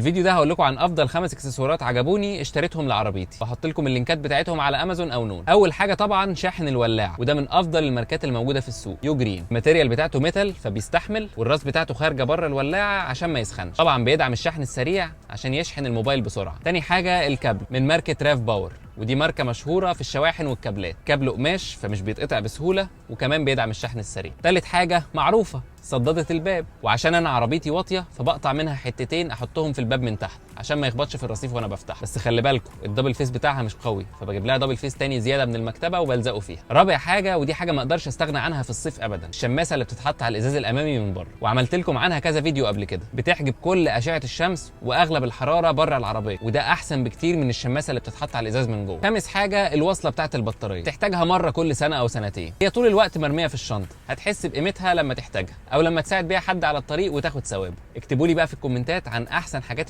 الفيديو ده هقول لكم عن افضل 5 اكسسوارات عجبوني اشتريتهم لعربيتي، واحط لكم اللينكات بتاعتهم على امازون او نون. اول حاجة طبعا شاحن الولاعه، وده من افضل الماركات الموجودة في السوق، يوجرين. ال material بتاعته metal فبيستحمل، والراس بتاعته خارجه بره الولاعه عشان ما يسخنش. طبعا بيدعم الشحن السريع عشان يشحن الموبايل بسرعة. تاني حاجة الكابل من ماركة راف باور، ودي ماركة مشهورة في الشواحن والكابلات. كابل قماش فمش بيتقطع بسهولة، وكمان بيدعم الشحن السريع. تالت حاجة معروفة، صدادة الباب، وعشان انا عربيتي واطية فبقطع منها حتتين احطهم في الباب من تحت عشان ما يخبطش في الرصيف وانا بفتح. بس خلي بالكم ال double face بتاعها مش قوي، فبجيب لها double face تاني زيادة من المكتبة وبلزقه فيها. رابع حاجة، ودي حاجة ما اقدرش استغنى عنها في الصيف ابدا، الشماسه اللي بتتحط على الازاز الامامي من بره، وعملت لكم عنها كذا فيديو قبل كده. بتحجب كل اشعه الشمس واغلب الحرارة بره العربية، وده احسن بكتير من الشماسه اللي بتتحط على الازاز من جوه. خامس حاجة الوصلة بتاعه البطارية، تحتاجها مرة كل سنة او سنتين، هي طول الوقت مرمية في الشنطة، هتحس بقيمتها لما تحتاجها او لما تساعد بيها حد على الطريق وتاخد ثواب. اكتبوا لي بقى في الكومنتات عن احسن حاجات